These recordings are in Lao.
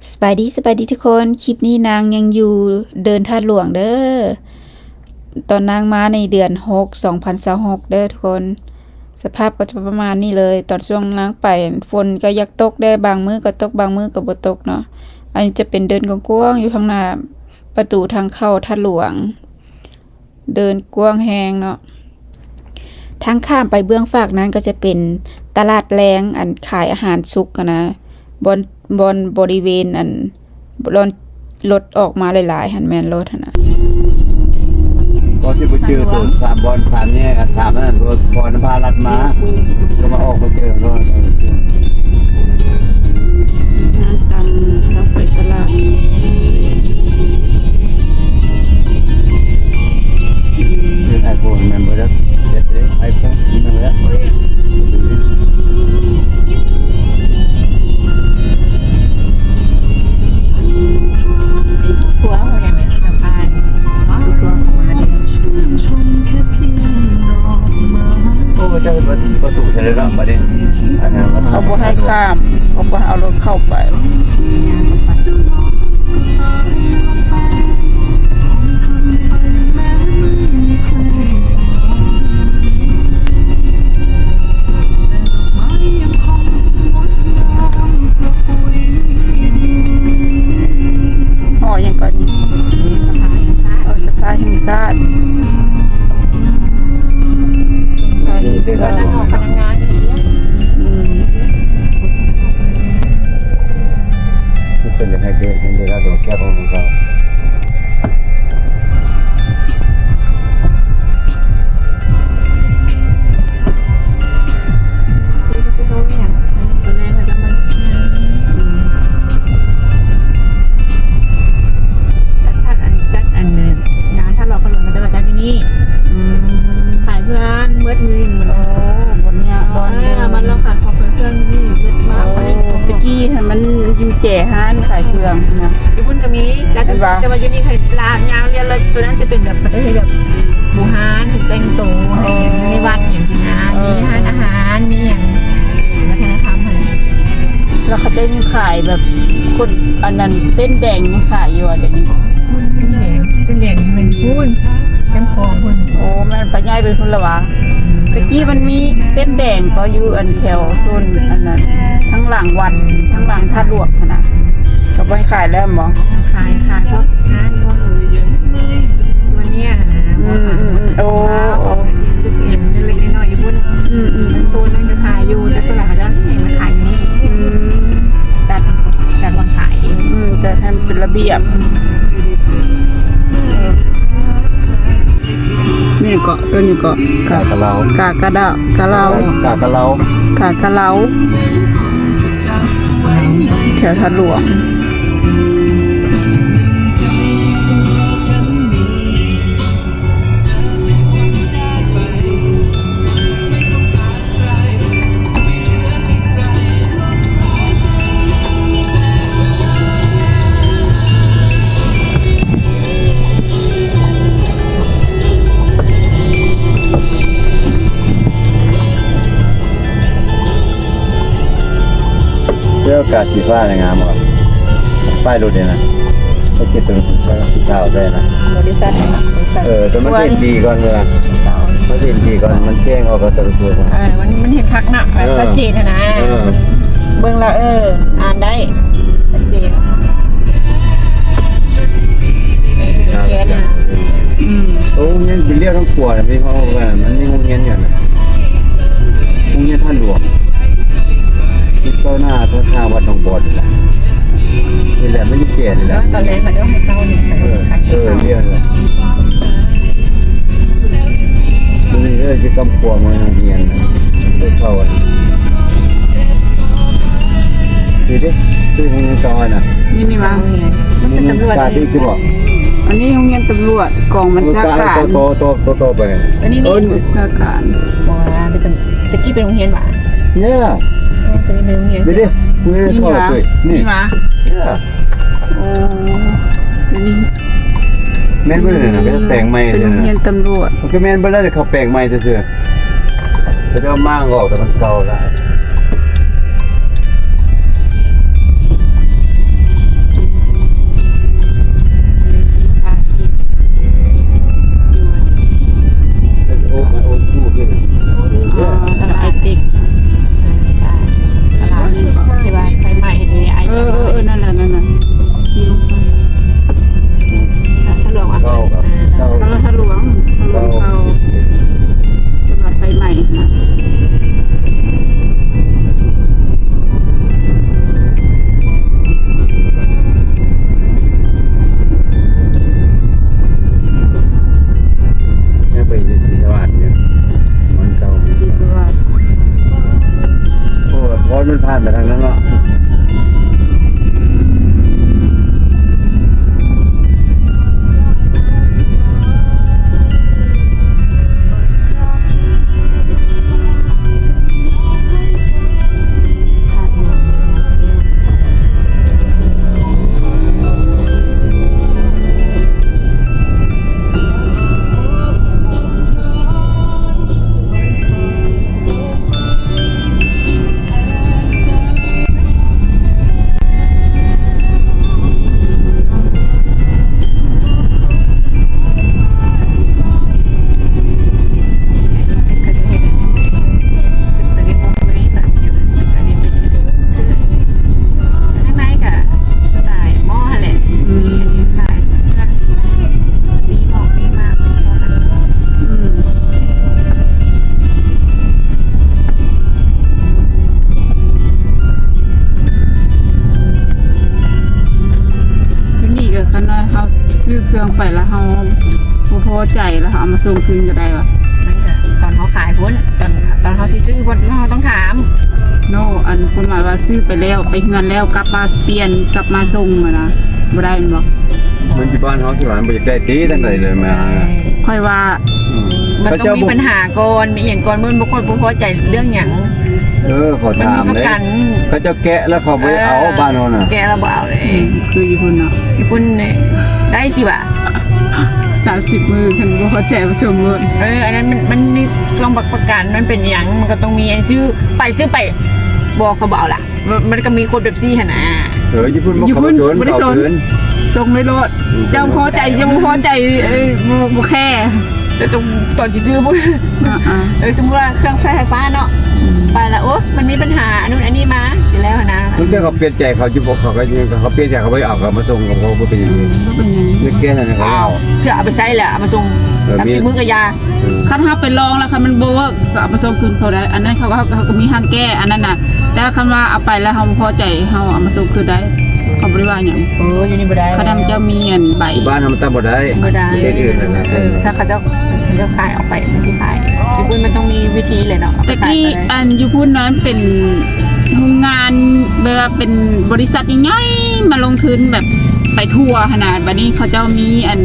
ສະບາຍດີ ສະບາຍດີທຸກຄົນ. ຄລິບນີ້ນາງຍັງຢູ່ເດີ່ນທາດຫຼວງເດີ. ຕອນນາງມາໃນເດືອນຫົກ ສອງພັນຊາວຫົກເດີທຸກຄົນ. ສະພາບກໍຈະປະມານນີ້ເລີຍ. ຕອນຊ່ວງນາງໄປ ຝົນກໍຢາກຕົກແດ່, ບາງມື້ກໍຕົກ ບາງມື້ກໍບໍ່ຕົກເນາະ. ອັນນີ້ຈະເປັນເດີ່ນກວ້າງໆ ຢູ່ທາງໜ້າປະຕູທາງເຂົ້າທາດຫຼວງ. ເດີ່ນກວ້າງແຮງເນາະ. ທາງຂ້າມໄປເບື້ອງຟາກນັ້ນກໍຈະເປັນຕະຫຼາດແລງ ອັນຂາຍອາຫານສຸກຫັ້ນນະ, ບ່ອນ ບ່ອນບໍລິເວນ ອັນ ບ່ອນລົດອອກມາຫຼາຍໆຫັ້ນ ແມ່ນລົດຫັ້ນນະ. ກໍຊິບໍ່ເຈີໂຕສາມບ່ອນ ສາມແຍກ ອັນສາມອັນນັ້ນ ເພາະນຳພາລັດມາ ກໍມາອອກບໍ່ເຈີໂລດ. ທາງຕັນ ເຮົາໄປຕະຫຼາດ. This iPhone, remember that? Yesterday, iPhone, remember that? ຜົວເຮົາຫຍັງນະ ສະພານ ຜົວເຂົາມາເດ້. ໂອ້ ເຈົ້າເຮັດປະ ປະຕູໃສ່ເລີຍເນາະ ບັດນີ້ ອັນນັ້ນ ເຂົາບໍ່ໃຫ້ຂ້າມ ເຂົາບໍ່ໃຫ້ເອົາລົດເຂົ້າໄປ. ຫໍຫຍັງກ່ອນນີ້? ສະພາແຫ່ງຊາດ ເອີ ສະພາແຫ່ງຊາດ ສະພາແຫ່ງຊາດ ພະນັກງານ. ອືມ ເພິ່ນຢາກໃຫ້ເດີນ ໃຫ້ເດີນລາດດອກແກ້ວຂອງເຂົາ. ຈັດ ອັນ ຈັດ ອັນ ງານທາດຫຼວງ ເຂົາເອີ້ນວ່າຈັດຢູ່ນີ້. ອືມ ຂາຍເຄື່ອງເບິດມື້ນີ້ໝົດ. ໂອ້ ບ່ອນຍາກ ເອີ ບ່ອນ ເອີ ມັນລາວຂາຍຂອງເຄື່ອງນີ້ເບິດມາກ. ໂອ້ ຕະກີ້ຫັ້ນມັນຢູ່ແຈຮ້ານຂາຍເຄື່ອງນະ ຢູ່ພຸ້ນກໍມີຈັດ ແຕ່ວ່າຢູ່ນີ້ໃຫ້ລາກຍາວລຽນເລີຍ. ຕົວນັ້ນຊິເປັນແບບປະເພດແບບບູຮານ ແຕ່ງໂຕໃຫ້ຢູ່ໃນວັດຫຍັງຊີ້ນະ. ເອີ ມີຮ້ານອາຫານ ມີຫຍັງ ວັດທະນະທຳຫັ້ນ. ແລ້ວເຂົາເຈົ້າຍັງຂາຍແບບຄົນ ອັນນັ້ນ ເຕັນແດງຍັງຂາຍຢູ່ບໍ່ດຽວນີ້? ເຕັນແດງ ເຕັນແດງນີ້ແມ່ນພຸ້ນ ແຄມຂອງພຸ້ນ. ໂອ້ ແມ່ນໄປຍ້າຍໄປພຸ້ນລະຫວາ? ຕະກີ້ມັນມີເຕັນແດງກໍຢູ່ອັນແຖວໂຊນອັນນັ້ນ ທາງຫຼັງວັດ ທາງຫຼັງທາດຫຼວງຫັ້ນນະ ກໍບໍ່ໃຫ້ຂາຍແລ້ວແມ່ນບໍ່? ຂາຍ ຂາຍພວກຮ້ານພວກສ່ວນເນີ້ຍຫັ້ນນະ. ອືມ ອືມ ອືມ ໂອ້ ໂອ້ ເລັກໆນ້ອຍໆຢູ່ພຸ້ນ. ອືມ ອືມ ໂຊນນັ້ນກໍຂາຍຢູ່ ແຕ່ສ່ວນຫຼາຍເຂົາເຈົ້າແຫ່ມາຂາຍຢູ່ນີ້. ອືມ ຈັດ ຈັດວາງຂາຍ. ອືມ ຈັດໃຫ້ມັນເປັນລະບຽບ. ອືມ ເອີ ນີ້ເກາະ ຕົວນີ້ເກາະ ກາກະເລົາ ກາກະດາ ກະເລົາ ກາກະເລົາ ກາກະເລົາ ແຖວທາດຫຼວງ. ເຈົ້າກາສີຟ້ານີ້ງາມບໍ່? ປ້າຍລົດນີ້ນະ ເຂົາເຮັດເປັນສີຂາວໃສ່ນະ. ບໍລິສັດ ບໍລິສັດ ເອີ ແຕ່ມັນເຫັນດີກ່ອນເວລາ ມັນເຫັນດີກ່ອນ ມັນແຈ້ງອອກກໍຕະກະຊວງ. ເອີ ມັນ ມັນເຫັນຄັກເນາະ ແບບ ເອີ ຊັດເຈນຫັ້ນນະ. ເອີ ເບິ່ງແລ້ວ ເອີ ອ່ານໄດ້ຊັດເຈນ. ເອີ ແຄ່ນັ້ນ. ອືມ ໂອ້ ໂຮງຮຽນເປັນລ້ຽວທັງຂົວນະ ມີເຮົາວ່າມັນມີໂຮງຮຽນຢູ່ນະ ໂຮງຮຽນທາດຫຼວງ ຕິດຕໍ່ໜ້າທາງວັດໜອງບອນນີ້ແຫຼະ. ນີ້ແຫຼະ ມັນຢູ່ແກ່ນີ້ແຫຼະ. ຕອນແລກເຂົາເຈົ້າໃຫ້ເຂົ້ານີ້ ເອີ ເອີ ລ້ຽວນີ້ແຫຼະ. ນີ້ເດີ ຢູ່ກຳຂວາມືໂຮງຮຽນ ເດີນເຂົ້າ ນີ້ເດ້ ຊື່ໂຮງຮຽນເກົ່າຫັ້ນນະ. ນີ້ ນີ້ຫວາ? ໂຮງຮຽນ ມັນເປັນຕຳຫຼວດ ກາດອີກຕິບໍ? ອັນນີ້ໂຮງຮຽນຕຳຫຼວດ ກອງບັນຊາການ ຕໍ່ ຕໍ່ ຕໍ່ ຕໍ່ໄປ. ອັນນີ້ ເອີ ບັນຊາການ. ບໍ່ວ່າເປັນຕຳ ຕະກີ້ເປັນໂຮງຮຽນຫວາ? ເອີ ໂຕນີ້ເປັນໂຮງຮຽນ. ນີ້ເດ້ ນີ້ເດ້ ນີ້ຫວາ? ນີ້ຫວາ? ໂອ້ ອັນນີ້ ແມ່ນເບິດເລີຍນະ ເປັນແປງໃໝ່ເລີຍນະ. ເປັນໂຮງຮຽນຕຳຫຼວດ ມັນກໍແມ່ນເບິດແລ້ວ ເຂົາແປງໃໝ່ຊື່ໆ ເຂົາເຈົ້າມ້າງອອກ ແຕ່ມັນເກົ່າຫຼາຍ. ໄປທາງນັ້ນເນາະ. ທາງໃນກະສະໄຕມໍຫັ້ນແຫຼະ ອືມ ມີຂາຍເຄື່ອງ ມີຂອງມີມາກ ອືມ ຢູ່ນີ້ກະຄັນວ່າເຮົາຊື້ເຄື່ອງໄປລະເຮົາບໍ່ພໍໃຈລະເຮົາເອົາມາສົ່ງຄືນກະໄດ້ຫວາ? ມັນກະຕອນເຮົາຂາຍພຸ້ນ ຕອນ ຕອນເຮົາຊິຊື້ພຸ້ນ ເຮົາຕ້ອງຖາມ ໂນ ອັນຄວາມໝາຍວ່າຊື້ໄປແລ້ວ ໄປເຮືອນແລ້ວ ກັບມາປ່ຽນ ກັບມາສົ່ງຫັ້ນນະ ບໍ່ໄດ້ແມ່ນບໍ່? ມັນຢູ່ບ້ານເຮົາຊິວ່າມັນບໍ່ຢາກໄດ້ຕິ ຈັ່ງໃດເລີຍມາ ຂ້ອຍວ່າ ອືມ ມັນຕ້ອງມີ ເຂົາເຈົ້າບໍ່ ມີບັນຫາກ່ອນ ມີຫຍັງກ່ອນ ມັນບໍ່ຄ່ອຍບໍ່ພໍໃຈເລື່ອງຫຍັງ ເອີ ຂໍຖາມເດ້ ມັນມີປະກັນ ເຂົາເຈົ້າແກະແລ້ວເຂົາບໍ່ໄດ້ເອົາ ເອີ ບ້ານເຮົານະ ແກະແລ້ວບໍ່ເອົາເລີຍ ອືມ ຄືຢູ່ພຸ້ນເນາະ ຢູ່ພຸ້ນນີ້ ໄດ້ຊິຫວາ ສາມສິບມື້ ຄັນບໍ່ພໍໃຈມາສົ່ງໂລດ ເອີ ອັນນັ້ນມັນ ມັນມີເຄື່ອງບັກປະກັນ ມັນເປັນຫຍັງ ມັນກະຕ້ອງມີອັນຊື້ ໄປຊື້ໄປ ບໍ່ ເຂົາບໍ່ເອົາລະ ມັນ ມັນກະມີຄົນແບບຊີ້ຫັ້ນນະ ເອີ ຢູ່ພຸ້ນບໍ່ ຢູ່ພຸ້ນ ເຂົາບໍ່ສົນ ບໍ່ໄດ້ສົນ ເຂົາເອົາຄືນ ສົ່ງໄດ້ໂລດ ອືມ ເຈົ້າພໍໃຈ ເຈົ້າບໍ່ພໍໃຈ ເອີ ບໍ່ ບໍ່ແຄ ແຕ່ຕອນ ຕອນຊິຊື້ພຸ້ນ ອ່າໆ ເອີ ສົມມຸດວ່າເຄື່ອງໃຊ້ໄຟຟ້າເນາະ ອືມ ໄປລະ ໂອ້ ມັນມີບັນຫາອັນນັ້ນອັນນີ້ມາ ແລ້ວຫັ້ນນະ ບາງເທື່ອເຂົາປ່ຽນໃຈ ເຂົາຢູ່ບໍ່ ເຂົາກະ ເຂົາປ່ຽນໃຈ ເຂົາບໍ່ເອົາ ເຂົາມາສົ່ງ ເຂົາບໍ່ເປັນຫຍັງ ອືມ ບໍ່ເປັນຫຍັງ ເງິນແກຫັ້ນນະ ເຂົາເອົາ ເພື່ອເອົາໄປໃຊ້ແລ້ວ ເອົາມາສົ່ງ ເອີ ສາມສິບມື້ກະຢ່າ ຄັນເຮົາໄປລອງແລ້ວ ຄັນມັນບໍ່ເວີກ ກະເອົາມາສົ່ງຄືນເຂົາໄດ້ ອັນນັ້ນເຂົາກະ ເຂົາກະມີຫ້າງແກ້ ອັນນັ້ນນະ ແຕ່ວ່າຄັນວ່າເອົາໄປແລ້ວເຮົາບໍ່ພໍໃຈ ເຮົາເອົາມາສົ່ງຄືນໄດ້ ເຂົາບໍ່ໄດ້ວ່າຫຍັງ ໂອ້ ຢູ່ນີ້ບໍ່ໄດ້ ຄັນນຳເຈົ້າມີອັນໃບ ຢູ່ບ້ານເຮົາມັນຕັ້ງບໍ່ໄດ້ ບໍ່ໄດ້ ເຮັດອື່ນນະ ເອີ ຖ້າເຂົາເຈົ້າ ເຂົາເຈົ້າຂາຍອອກໄປ ມັນຊິຂາຍ ຢູ່ພຸ້ນມັນຕ້ອງມີວິທີແຫຼະເນາະ ແຕ່ກີ້ ອັນຢູ່ພຸ້ນນະ ມັນເປັນໂຮງງານ ແບບວ່າເປັນບໍລິສັດໃຫຍ່ໆ ມາລົງທຶນແບບໄປທົ່ວຫັ້ນນະ ບາດນີ້ເຂົາເຈົ້າມີອັນ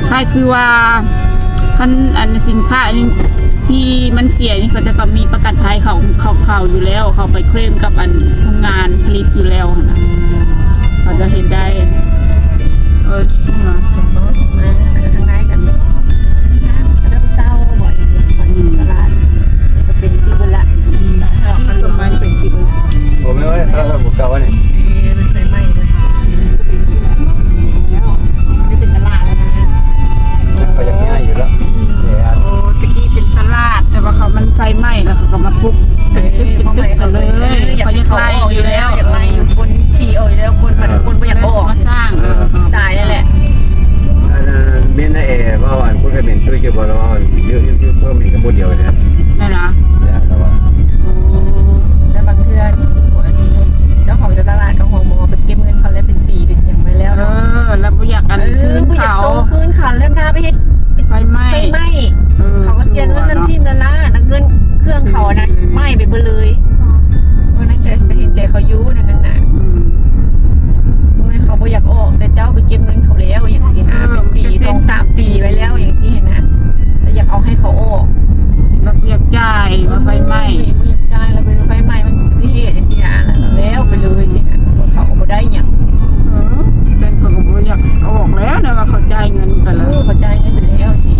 ຄ້າຍຄືວ່າ ຄັນອັນສິນຄ້າອັນທີ່ມັນເສຍນີ້ ເຂົາເຈົ້າກະມີປະກັນໄພຂອງ ຂອງເຂົາຢູ່ແລ້ວ ເຂົາໄປເຄລມກັບອັນໂຮງງານຜະລິດຢູ່ແລ້ວຫັ້ນນະ ເຂົາເຈົ້າເຮັດໄດ້ ເອີ ມາ ມາທາງໃນກັນ ເຂົາເຈົ້າເຊົາບໍ່ ອືມ ຕະຫຼາດ ກະເປັນຊິເບິດລະ ອືມ ເປັນຊິເບິດ ບໍ່ແມ່ນວ່າ ເອີ ເກົ່າອັນນີ້ ແມ່ນ ໄຟໄໝ້ເລີຍ ເປັນຊິເບິດແລ້ວ ໄດ້ເປັນຕະຫຼາດແລ້ວນະ ເຂົາຢາກຍ້າຍຢູ່ລະ ອືມ ແອອັດ ໂອ້ ແຕ່ກີ້ເປັນຕະຫຼາດ ແຕ່ວ່າເຂົາມັນໄຟໄໝ້ແລ້ວ ເຂົາກະມາປຸກເປັນຕຶກ ເອີ ເປັນຕຶກໄປເລີຍ ເຂົາຢາກໄລ່ຢູ່ແລ້ວ ຢາກໄລ່ຢູ່ ຄົນຂີ້ອອກຢູ່ແລ້ວ ຄົນ ເອີ ຄົນບໍ່ຢາກອອກ ເລີຍຊິມາສ້າງ ເອີ ສະໄຕນັ້ນແຫຼະ ອັນນັ້ນ ແມ່ນແອເວົ້າ ອັນຄົນຂະເໝນຕຸ້ຍ ເຈົ້າບໍ່ລະເວົ້າ ຢູ່ ຢູ່ ຢູ່ເພິ່ມອີກກະບໍ່ດຽວກັນນະ ແມ່ນຫວາ? ແລ້ວລະວ່າ ໂອ້ ແລ້ວບາງເທື່ອ ເຈົ້າຂອງຢູ່ຕະຫຼາດກະຫົວໝໍ ໄປເກັບເງິນເຂົາແລ້ວເປັນປີເປັນຫຍັງມາແລ້ວ ເອີ ເນາະ ແລ້ວບໍ່ຢາກອັນ ເອີ ຄືນ ບໍ່ຢາກ ເຂົາ ສົ່ງຄືນເຂົາ ແລ້ວຖ້າໄປເຮັດໄຟໄໝ້ ໄຟໄໝ້ ເອີ ເຂົາກະເສຍເງິນນັ້ນທີມນັ້ນລະ ເງິນເຄື່ອງເຂົາອັນນັ້ນໄໝ້ໄປເບິດເລີຍ ເອີ ນັ້ນກະ ກະເຫັນໃຈເຂົາຢູ່ ນັ້ນນະ ອືມ ບໍ່ແມ່ນເຂົາບໍ່ຢາກອອກ ແຕ່ເຈົ້າໄປເກັບເງິນເຂົາແລ້ວ ຫຍັງຊີ້ນະ ເອີ ເປັນປີ ກະເຊັນ ສອງສາມປີໄວ້ແລ້ວ ຫຍັງຊີ້ຫັ້ນນະ ແຕ່ຢາກເອົາໃຫ້ເຂົາອອກ ແບບຢາກຈ່າຍວ່າໄຟໄໝ້ ບໍ່ຢາກຈ່າຍ ລະເປັນໄຟໄໝ້ ມັນອຸບັດຕິເຫດຈັ່ງຊີ້ນະ ແລ້ວໄປເລີຍຊີ້ນະ ເຂົາກະບໍ່ໄດ້ຫຍັງ ເອີ ເຊັ່ນເຂົາກະບໍ່ຢາກອອກແລ້ວນະ ວ່າເຂົາຈ່າຍເງິນໄປແລ້ວ ເອີ ເຂົາຈ່າຍເງິນໄປແລ້ວຊີ້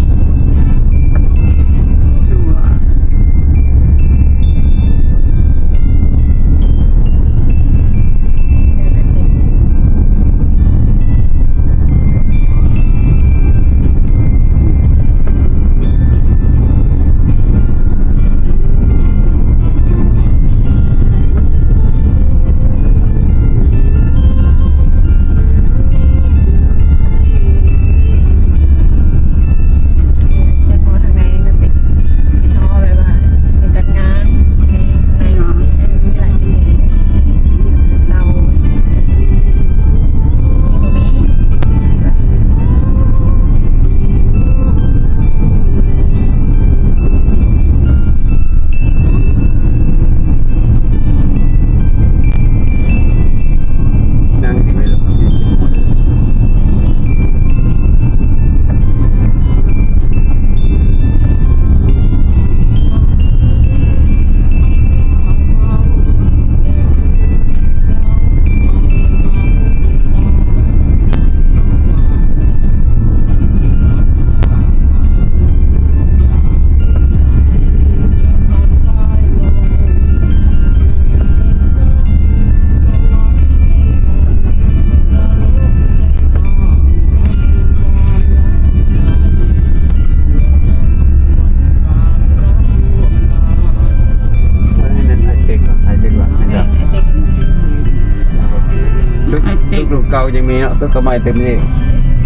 ໄອ້ເຕັກ ຕຶກເກົ່າຍັງມີເນາະ ຕຶກຕົວໃໝ່ເຕັມນີ້.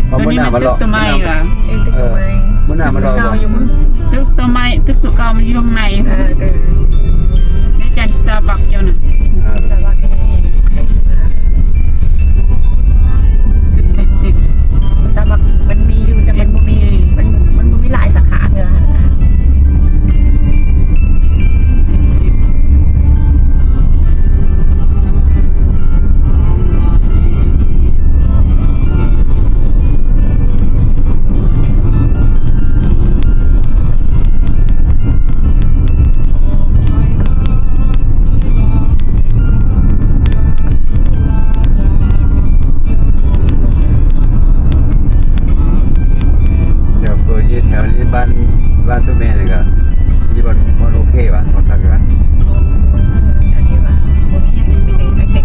ເພາະມື້ໜ້າມາເລາະ ຕຶກຕົວໃໝ່ຫວາ? ເອີ ຕຶກຕົວໃໝ່ ມື້ໜ້າມາເລາະ ຕຶກຕົວເກົ່າຍັງ ຕຶກຕົວໃໝ່ ຕຶກຕົວເກົ່າມັນຢູ່ຂ້າງໃນ. ເອີ ໃນຈັນສະຕາບັກເຈົ້ານະ. ເອີ ສະຕາບັກນີ້ ຕຶກເຕັກ ສະຕາບັກມັນມີຢູ່ ແຕ່ມັນບໍ່ມີ ມັນ ມັນບໍ່ມີຫຼາຍສາຂາເທື່ອຫັ້ນນະ. ແຖວເຟີຢູ່ແຖວນີ້ ບ້ານ ບ້ານຕູ້ແມ່ນີ້ກະມີບ່ອນ ບ່ອນໂອເຄຫວາ ບ່ອນພັກຢູ່ຫວາ? ອັນນີ້ຫວາ ບໍ່ມີຫຍັງ ມີແຕ່ເດັກ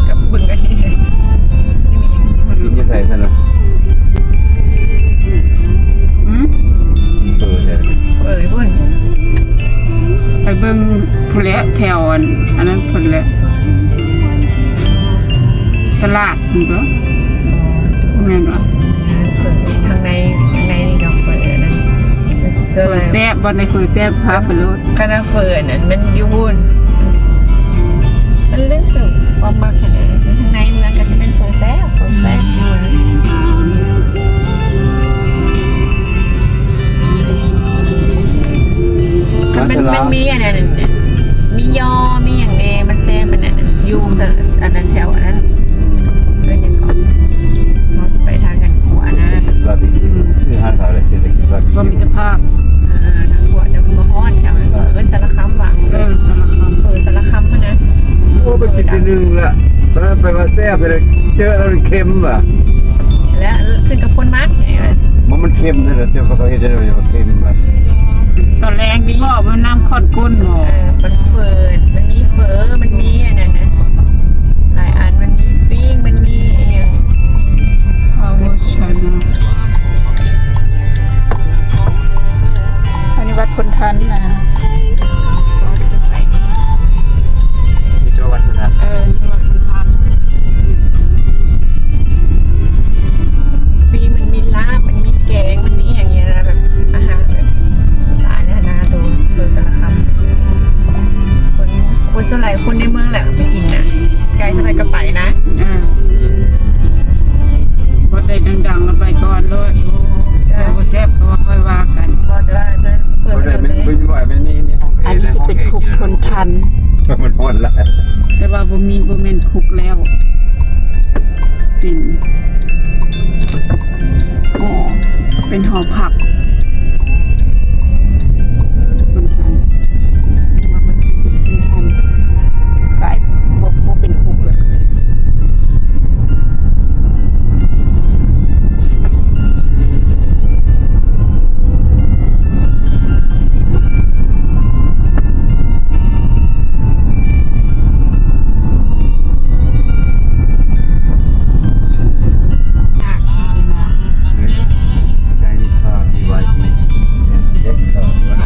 ກັບເບິ່ງກັນນີ້ ຊິໄດ້ມີຫຍັງກິນຢູ່ໃສຊັ້ນນະ? ຫືມ? ເຟີໃສ? ເຟີພຸ້ນ ໄປເບິ່ງພຸ້ນແຫຼະ ແຖວອັນ ອັນນັ້ນພຸ້ນແຫຼະ ຕະຫຼາດພຸ້ນບໍ? ບໍ່ແມ່ນຫວາ? ທາງໃນ ທາງໃນນີ້ດອກ ເປີດອັນນັ້ນ ເປີດແຊບ ບ່ອນໃດເປີດແຊບ ພາໄປໂລດ. ຄະນະເປີອັນນັ້ນມັນຢູ່ພຸ້ນ ມັນເລື່ອງຂອງຄວາມມັກຫັ້ນນະ. ທາງໃນເມືອງກະຊິແມ່ນເປີແຊບ ເປີແຊບຢູ່. ມັນ ມັນມີອັນນັ້ນ ມີຍໍ ມີຫຍັງແດ່ ມັນແຊບອັນນັ້ນ ຢູ່ສະ ອັນນັ້ນແຖວອັນນັ້ນ ເອີ້ນຫຍັງເກາະ ເຮົາຊິໄປທາງອັນຂວານະ ບາບີຄິວ ຄືຮ້ານເຂົາເລີຍ ຊິໄປກິນບາບີຄິວ ມີແຕ່ພາບ ເອີ ທາງຂວາ ແຕ່ມັນບໍ່ຮອດແຖວນັ້ນ ເອີ້ນສາລະຄຳຫວາ ເອີ ສາລະຄຳ ເປີສາລະຄຳຫັ້ນນະ. ໂອ້ ໄປກິນທີໜຶ່ງລະ ຕອນນັ້ນໄປວ່າແຊບ ແຕ່ເຈີແລ້ວມັນເຄັມຫວາ ແລະຂຶ້ນກັບຄົນມັກ ບໍ່ ມັນເຄັມແທ້ ເຈົ້າເຂົາເຮັດໃຫ້ເຄັມຫວາ. ຕອນແລງນີ້ບໍ່ ມັນນ້ຳຂ້ອນກົ້ນບໍ່? ເອີ ມັນເຟີ ມັນມີເຟີ ມັນມີອັນນັ້ນນະ ຫຼາຍອັນ ມັນມີປີ້ງ ມັນມີອີ່ຫຍັງ Our China. ອັນນີ້ວັດພົນທັນນະ ມີແຕ່ວັດພຸດທະ ເອີ ວັດພຸດທະ ປີມັນມີລາບ ມັນມີແກງ ມັນມີອີ່ຫຍັງນີ້ນະ ແບບອາຫານແບບສະໄຕນັ້ນນະ ໂຕເມືອງສາລະຄຳ ຄົນ ຄົນສ່ວນຫຼາຍຄົນໃນເມືອງແຫຼະໄປກິນນະ ໃກ້ສ່ຳໃດກະໄປນະ ອ່າ ບໍ່ໄດ້ດັງໆ ລະໄປກ່ອນໂລດ ແຊບບໍ່ແຊບກະຄ່ອຍວ່າກັນ ບໍ່ໄດ້ ມັນ ມັນ ມັນມີ ມີຫ້ອງ ອັນນີ້ຈະເປັນຄຸກພົນທັນ ມັນຮ້ອນຫຼາຍ ແຕ່ວ່າບໍ່ມີ ບໍ່ແມ່ນຄຸກແລ້ວ ເປັນ ຫໍ ເປັນຫໍພັກ ກາຍ ບໍ່ ບໍ່ເປັນຄຸກແລ້ວ.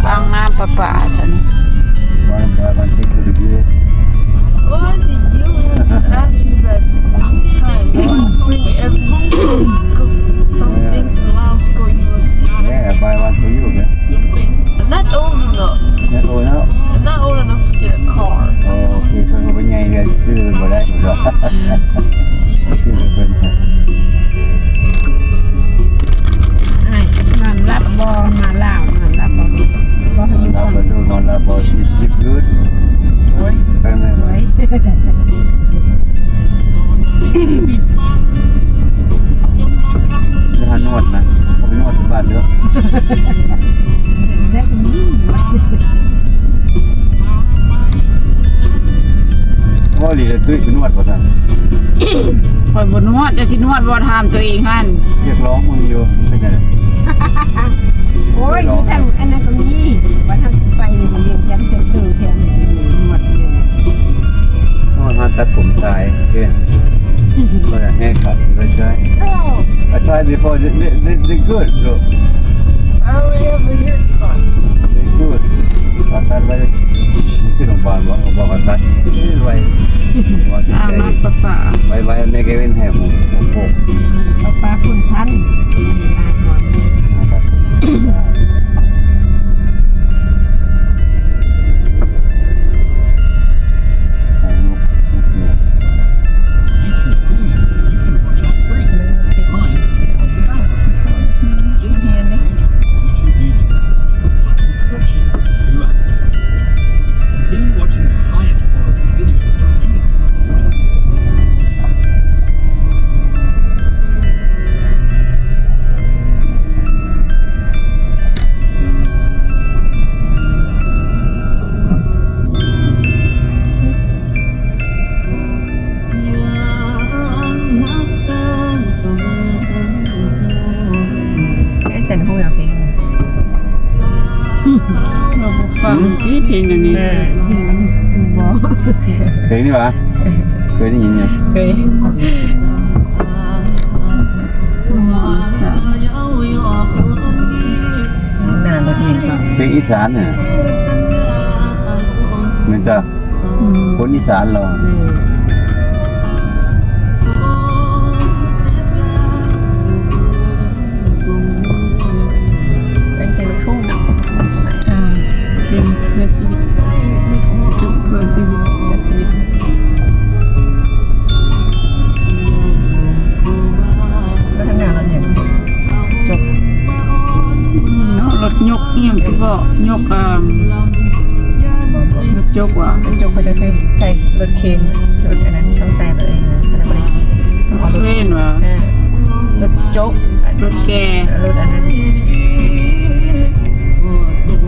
ອ່າງນ້ຳປະປາຕົວນີ້ Wanna buy one thing to the U S? Why did you have to ask me that one time? Why bring everything? Some things in Laos go U S. Yeah, buy one for you, man. I'm not old enough. Not old enough? I'm not old enough to get a car. ໂອເຄ ເພິ່ນກະບໍ່ໃຫຍ່ ເຮືອນຊື້ບໍ່ໄດ້ ຊື້ເພິ່ນ ອ້າຍ ນອນຫຼັບບໍ່? ມາລາວນອນຫຼັບບໍ່? ນອນຫຼັບບໍ່ລູກ? ນອນຫຼັບບໍ່? She sleep good? ໂອ້ຍ ໄປແມ່ນ ໂອ້ຍ ຢ່າຫານວດນະ ເຂົາໄປນວດທີ່ບ້ານເດີ. ເວົ້າອີ່ຫຼີລະ ຕຸ້ຍໄປນວດບໍ່ຊັ້ນ? ຂ້ອຍບໍ່ນວດ ຈະຊິນວດບໍ່? ຖາມຕົວເອງຫັ້ນ. ຢາກລອງເບິ່ງຢູ່ ເປັນຈັ່ງໃດ? ໂອ້ຍ ຢູ່ທາງອັນນັ້ນກະມີ ວ່າເຮົາຊິໄປວຽງຈັນເຊັນເຕີແຖວນີ້ ນວດຢູ່. ໂອ້ຍ ຮ້ານຕັດຜົມຊາຍ ໂອເຄ But a haircut, you gonna try? No. I tried before. They, they, they, they good, bro. I already have a haircut. They good. ຕັດໄວ້ ຄືໂຮງບານ ບໍ່ ບໍ່ຕັດໄວ້ ວ່າ ຕາມມາ ປ້າ ໄວ້ ໄວ້ ໃນເກເວັນແຮມ ໂອ້ໂຫ ປ້າ ປ້າ ຄຸນທັນ YouTube Premium, you can watch ad-free. Find and make a download. Listen to YouTube Music. One subscription, two apps. Continue watching the highest quality videos from anywhere. ເອີ ຈັນຮູ້ວ່າເພງ ຟັງຊິເພງອັນນີ້ ເອີ ບໍ່ ເພງນີ້ຫວາ? ເຄີຍໄດ້ຍິນຢູ່ ເຄີຍ ເພງອີສານນະ ແມ່ນຕາ ອືມ ຄົນອີສານລາວ ອືມ ເປັນເພງລູກທຸ່ງເນາະ ເອີ ເພງເພື່ອຊີວິດ ເພື່ອຊີວິດ ເພື່ອຊີວິດ ແລ້ວທາງໜ້າລົດຫຍັງ? ຈົກເນາະ ລົດຍົກອີ່ຫຍັງຄືບໍ່ ຍົກ ອ່າ ລົດຈົກຫວາ? ລົດຈົກເຂົາຈະໃຊ້ ໃຊ້ລົດເຄນ ລົດອັນນັ້ນຕ້ອງໃຊ້ລົດອັນນັ້ນ ເຂົາຈະບໍ່ໄດ້ຂີ່ ເອົາລົດເຄນຫວາ? ເອີ ລົດຈົກ ລົດແກ່ ລົດອັນນັ້ນ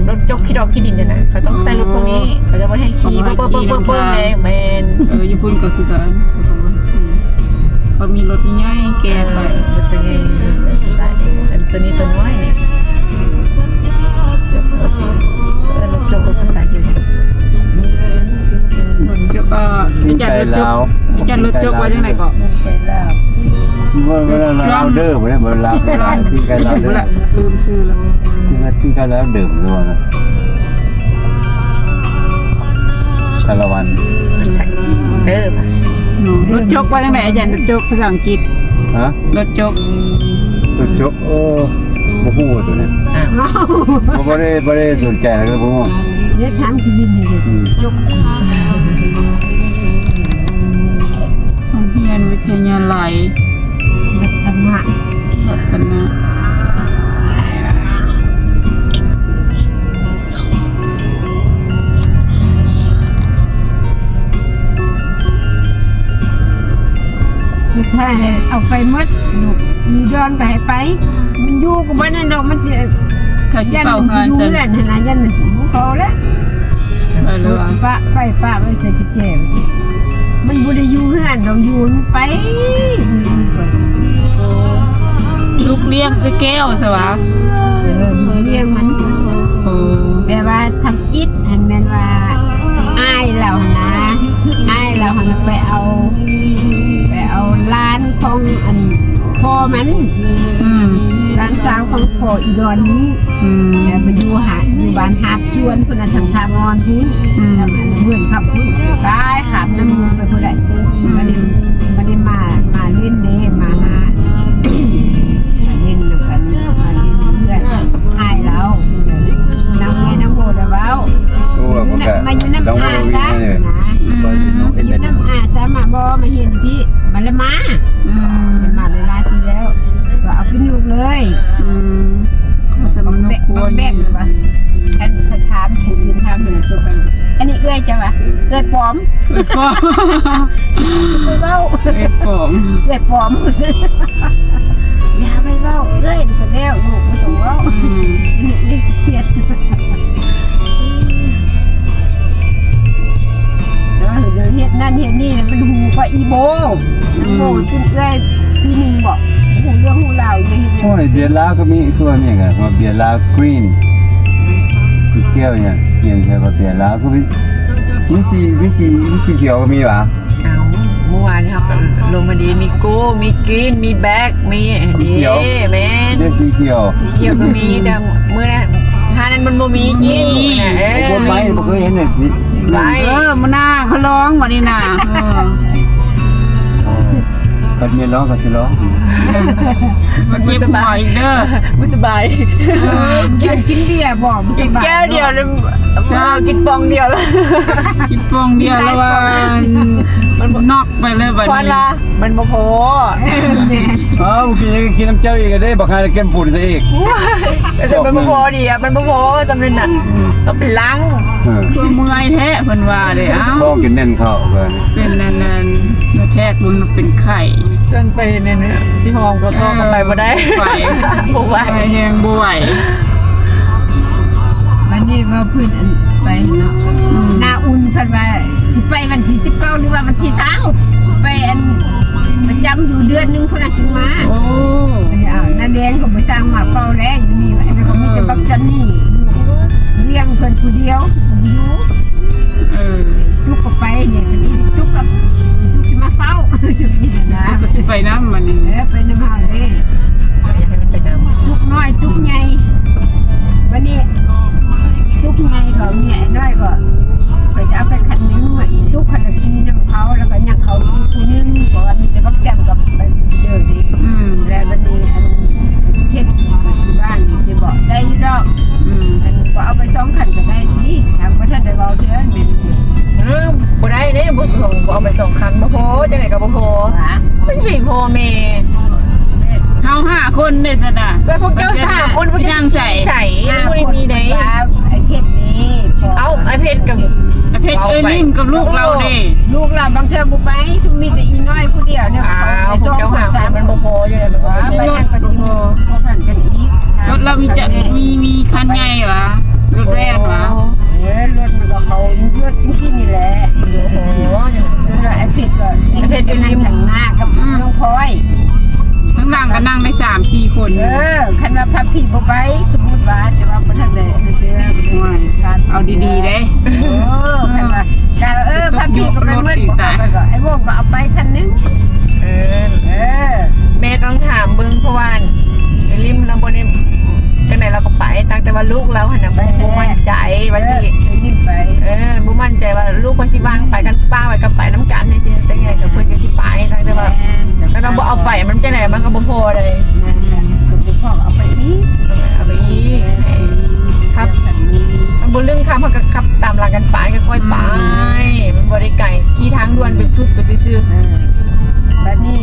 ລົດຈົກຂີ້ດອກຂີ້ດິນຫັ້ນນະ ເຂົາຕ້ອງໃຊ້ລົດພວກນີ້ ເຂົາຈະບໍ່ໃຫ້ຂີ່ ເຂົາບໍ່ໃຫ້ຂີ່ນຳທາງ ເບິ່ງໆໆໆ ແມ່ນ ເອີ ຢູ່ພຸ້ນກໍຄືກັນ ເຂົາບໍ່ໃຫ້ຂີ່ ເຂົາມີລົດໃຫຍ່ແກ່ໄປ ເອີ ລົດໃຫຍ່ ອັນໂຕນີ້ໂຕນ້ອຍນີ້ ເອີ ລົດຈົກ ເອີ ລົດຈົກພາສາອັງກິດ ລົດຈົກ ເອີ ມີແຕ່ລາວ ມີແຕ່ລົດຈົກວ່າຈັ່ງໃດກໍ ມີແຕ່ລາວ ບໍ່ ບໍ່ລາວເດີ ບໍ່ໄດ້ ບໍ່ລາວ ລາວ ຄືກັນລາວເດີ ລືມຊື່ແລ້ວ ຄືກັນລາວເດີ ສາລະວັນ ເດີ ລົດຈົກວ່າຈັ່ງໃດອາຈານ? ລົດຈົກພາສາອັງກິດ ຮະ? ລົດຈົກ ລົດຈົກ ໂອ້ ບໍ່ຮູ້ໂຕນີ້ ອ້າວ ບໍ່ ບໍ່ໄດ້ ບໍ່ໄດ້ສົນໃຈ ກໍບໍ່ຮູ້ ເດ ຖາມຄືບິນນີ້ ອືມ ຈົກ ໂຮງຮຽນວິທະຍາໄລ ລັດຕະນະ ລັດຕະນະ ສຸດທ້າຍເອົາໄປໝົດ ລູກອີດອນກໍໃຫ້ໄປ ມັນຢູ່ກໍບໍ່ນັ້ນດອກ ມັນຊິ ຖ້າຊິເຝົ້າເຮືອນ ຢ້ານມັນຢູ່ເຮືອນຫັ້ນນະ ຢ້ານມັນຊິບໍ່ເຝົ້າແລ້ວ ໄປເລີຍວ່າ ປະໄຟປະໄວ້ໃສ່ ແຈ ມັນບໍ່ໄດ້ຢູ່ເຮືອນດອກ ຢູ່ມັນໄປ ລູກລ້ຽງຄືແກ້ວຊະຫວາ? ເອີ ລູກລ້ຽງມັນ ໂອ້ ແບບວ່າທຳອິດຫັ້ນ ແມ່ນວ່າອ້າຍລາວຫັ້ນນະ ອ້າຍລາວຫັ້ນໄປເອົາ ໄປເອົາຫຼານຂອງອັນພໍ່ມັນ ອືມ ຫຼານສາວຂອງພໍ່ອີດອນນີ້ ອືມ ແລ້ວໄປຢູ່ຫາ ຢູ່ບ້ານຫາດສວນພຸ້ນນະ ທາງທ່າມ່ອນພຸ້ນ ອືມ ແລ້ວອັນເຮືອນເຂົາພຸ້ນ ກາຍຂ້າມນ້ຳມູນໄປພຸ້ນແຫຼະ ອືມ ບັດນີ້ ບັດນີ້ມາ ມາຫຼິ້ນເດ້ ມາຫາ ມາຫຼິ້ນນຳກັນ ມາຫຼິ້ນເຮືອນອ້າຍລາວ ນາງແມ່ນາງໂບໄດ້ເວົ້າ ໂອ້ ມາຢູ່ນຳອາຊະນະ ອືມ ຢູ່ນຳອາຊະ ມາບໍ່ ມາເຮັດພີ້ ມັນລະມາ ອືມ ມັນມາຫຼາຍໆປີແລ້ວ ກໍເອົາເປັນລູກເລີຍ ອືມ ເຂົາສະມະນຸຄົວ ແບ່ງ ແບ່ງວ່າ ຄັນເຂົາຖາມຜູ້ອື່ນ ຖາມເພິ່ນ ອັນນີ້ເອື້ອຍເຈົ້າຫວາ? ເອື້ອຍປອມ ເອື້ອຍປອມ ຊິໄປເວົ້າ ເອື້ອຍປອມ ເອື້ອຍປອມ ຢ່າໄປເວົ້າ ເອື້ອຍ ມັນກໍແລ້ວ ລູກບໍ່ຕ້ອງເວົ້າ ອືມ ເອື້ອຍຊິຄຽດ ເອີ ເຮັດນັ້ນເຮັດນີ້ ມັນຮູ້ກວ່າອີໂບ ອີໂບ ອືມ ເປັນເອື້ອຍ ປີໜຶ່ງບໍ ຮູ້ເລື່ອງຮູ້ລາວຢູ່ ເຮັດຫຍັງ ໂອ້ຍ ເບຍລາວກໍມີ ຄືວ່າຫຍັງ ເບຍລາວກຣີນ ຄືແກ້ວຫຍັງ ຂຽນໃສ່ວ່າເບຍລາວ ຄືມີ ມີສີ ມີສີ ມີສີຂຽວກໍມີຫວາ? ເອົາ ເມື່ອວານນີ້ເຮົາກໍລົງມາດີ ມີໂກ ມີກຣີນ ມີແບລັກ ມີ ສີຂຽວ ເດ້ ແມ່ນ ເລື່ອງສີຂຽວ ສີຂຽວກໍມີ ແຕ່ມື້ນັ້ນ ຮ້ານນັ້ນມັນບໍ່ມີກິນ ບໍ່ມີ ເອີ ຄົນໄປບໍ່ເຄີຍເຫັນເລີຍ ຊິ ໄປ ເອີ ມື້ໜ້າເຂົາລອງບັດນີ້ນະ ເອີ ເອີ ຄັນແມ່ນລອງກໍຊິລອງ ມັນເຈັບຫົວອີກເດີ ບໍ່ສະບາຍ ເອີ ກິນ ກິນເບຍບໍ່ ບໍ່ສະບາຍ ກິນແກ້ວດຽວ ກິນປ່ອງດຽວ ກິນປ່ອງດຽວແລ້ວວ່າ ມັນນອກໄປເລີຍບັດນີ້ ມັນບໍ່ພໍ ເອີ ແມ່ນ ເອົ້າ ກິນ ກິນນຳເຈົ້າອີກເດ້ ບັກຫາແກ້ມຝຸ່ນຊະອີກ ໂອ້ຍ ແຕ່ມັນບໍ່ພໍເດ ມັນບໍ່ພໍສ່ຳນັ້ນນະ ຕ້ອງເປັນລັງ ເອີ ຄືເມື່ອຍແທ້ເພິ່ນວ່າເດ້ ເອົ້າ ຄອຈົນແໜ້ນເຂົ້າເພິ່ນ ເປັນອັນນັ້ນ ແທກເບິ່ງເປັນໄຂ້ ເຊີນໄປແນ່ໆ ຊິຫ້ອງກໍຕໍ່ກັນໄປບໍ່ໄດ້ ໄປ ບໍ່ໄຫວ ໄປແຮງບໍ່ໄຫວ ບັດນີ້ວ່າເພິ່ນອັນໄປເນາະ ອືມ ນ້າອຸ່ນເພິ່ນວ່າຊິໄປວັນທີສິບເກົ້າ ຫຼືວ່າວັນທີຊາວ ໄປອັນປະຈຳຢູ່ເດືອນໜຶ່ງພຸ້ນນະຈຶ່ງມາ ໂອ້ ອັນນີ້ ອ້າວ ນ້າແດງກໍບໍ່ຊ່າງມາເຝົ້າແລ້ວ ຢູ່ນີ້ ອັນນັ້ນກໍມີແຕ່ບັກຈັນນີ້ຢູ່ວຽງເພິ່ນຜູ້ດຽວ ຢູ່ ເອີ ຕຸກກໍໄປເດ ຕຸກກັບ ຕຸກຊິມາເຝົ້າ ຈຸກກໍຊິໄປນຳບັດນີ້ ເອີ ໄປນຳເຮົາເດ້ ຢາກໃຫ້ມັນໄປນຳ ຕຸກນ້ອຍຕຸກໃຫຍ່ ບັດນີ້ຕຸກໃຫຍ່ກໍເມຍອ້າຍນ້ອຍກໍ ຂ້ອຍຈະເອົາໄປຄັນໜຶ່ງ ຕຸກຄັນລະຂີ່ນຳເຂົາ ແລ້ວກໍຍັງເຂົາອີກຜູ້ໜຶ່ງ ເພາະວ່າມີແຕ່ບັກແຊມກັບໄປເດີເດ້ ອືມ ແລ້ວບັດນີ້ອັນເພັດຊິວ່າງຊິບອກ ໄດ້ຢູ່ດອກ ອືມ ອັນ ບໍ່ເອົາໄປສອງຄັນກໍໄດ້ຕິ ຫາກບໍ່ທັນໄດ້ເວົ້າເທື່ອແມ່ນ ເອີ ບໍ່ໄດ້ເດ້ ບໍ່ສອງ ບໍ່ເອົາໄປສອງຄັນ ບໍ່ພໍ ຈັ່ງໃດກໍບໍ່ພໍ ມັນຊິໄປພໍແມ່ ເຮົາຫ້າຄົນເດ້ຊັ້ນນະ ແລ້ວພວກເຈົ້າສາມຄົນຊິນັ່ງໃສ ໃສ ບໍ່ໄດ້ມີໃດ ອ້າຍເພັດເດ້ ເອົ້າ ອ້າຍເພັດກັບ ອ້າຍເພັດ ເອື້ອຍລິ້ມກັບລູກລາວເດ້ ລູກລາວບາງເທື່ອບໍ່ໄປ ຊຸມມີແຕ່ອີນ້ອຍຜູ້ດຽວນີ້ ອ້າວ ພວກເຈົ້າຫ້າຄົນມັນບໍ່ພໍຢູ່ແລ້ວ ມັນກໍບໍ່ພໍ ໄປນຳກັນ ພໍພັນກັນອີກ ລົດລາວມີຈັກ ມີ ມີຄັນໃຫຍ່ຫວາ ລົດແວນຫວາ ເອີ ລົດມັນກໍເຂົາລົດຈັ່ງຊີ້ນີ້ແຫຼະ ໂອ້ໂຫ ສ່ວນຫຼາຍອ້າຍເພັດກໍ ອ້າຍເພັດ ເອື້ອຍລິ້ມ ທາງໜ້າກັບ ອືມ ນ້ອງພອຍ ທາງຫຼັງກໍນັ່ງໄດ້ສາມສີ່ຄົນ ເອີ ຄັນວ່າພັບພີບໍ່ໄປ ສົມມຸດວ່າ ແຕ່ວ່າບໍ່ທັນໄດ້ອັນນັ້ນເທື່ອ ໂອ້ຍ ເອົາດີໆເດ້ ເອີ ຄັນວ່າ ກໍ ເອີ ພັບພີກໍໄປໝົດ ບໍ່ເຂົ້າໄປກໍ ໄອ້ວົງກໍເອົາໄປຄັນໜຶ່ງ ເອີ ເອີ ແມ່ຕ້ອງຖາມເບິ່ງ ເພາະວ່າໄອ້ລິ້ມລາວບໍ່ໄດ້ ຈັ່ງໃດລາວກໍໄປ ຕັ້ງແຕ່ວ່າລູກລາວຫັ້ນນະ ບໍ່ ບໍ່ໝັ້ນໃຈວ່າຊິ ໄອ້ລິ້ມໄປ ເອີ ບໍ່ໝັ້ນໃຈວ່າລູກເພິ່ນຊິວ່າງໄປກັນ ປ້າໄວ້ກັບໄປນຳກັນຈັ່ງຊີ້ ຈັ່ງໃດກໍເພິ່ນກໍຊິໄປ ຕັ້ງແຕ່ວ່າ ແມ່ນ ຄັນວ່າບໍ່ເອົາໄປ ມັນຈັ່ງໃດມັນກໍບໍ່ພໍໃດ ແມ່ນ ກໍບໍ່ພໍເອົາໄປອີກ ເອົາໄປອີກ ແມ່ນ ຄັບ ຄັນບໍ່ລຶ້ງຄັບ ເຮົາກໍຂັບຕາມຫຼັງກັນໄປ ຄ່ອຍໆໄປ ອືມ ມັນບໍ່ໄດ້ໄກ ຂີ່ທາງດ່ວນປຶບໆໄປຊື່ໆ ເອີ ບັດນີ້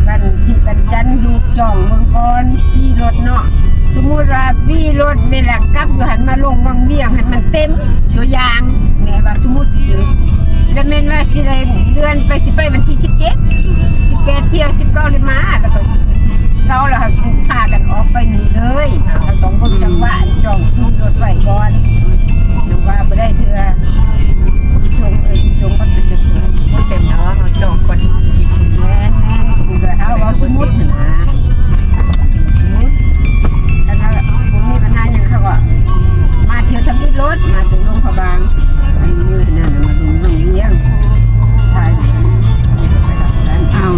ວັນທິດວັນຈັນ ລູກຈອງເບິ່ງກ່ອນ ຂີ່ລົດເນາະ ສົມມຸດວ່າຂີ່ລົດແມ່ນລະກັບຢູ່ຫັ້ນ ມາລົງວັງວຽງຫັ້ນມັນເຕັມ ຕົວຢ່າງ ແມ່ວ່າສົມມຸດຊື່ໆ ແລ້ວແມ່ນວ່າຊິໄດ້ເລື່ອນໄປ ຊິໄປວັນທີສິບເຈັດ ສິບແປດ ທ່ຽວ ສິບເກົ້າ ໄດ້ມາ ແລ້ວກໍເຊົາແລ້ວ ພາກັນອອກໄປນີ້ເລີຍ ເຮົາຕ້ອງເບິ່ງຈັງຫວະ ຈອງຄິວລົດໄວ້ກ່ອນ ຍັງວ່າບໍ່ໄດ້ເທື່ອ ຊິສົ່ງ ເອີຍ ຊິສົ່ງບັດໄປຈັກເທື່ອ ບໍ່ເຕັມແລ້ວ ເຮົາຈອງກ່ອນ ແມ່ນໆ ເຮົາເວົ້າສົມມຸດຫັ້ນນະ ສົມມຸດ ຄັນວ່າບໍ່ມີບັນຫາຫຍັງ ເຮົາກໍມາທ່ຽວທຳອິດໂລດ ມາແຕ່ຫຼວງພະບາງ ອັນມື້ນັ້ນມາລົງວັງວຽງ ຖ່າຍ ເອົາ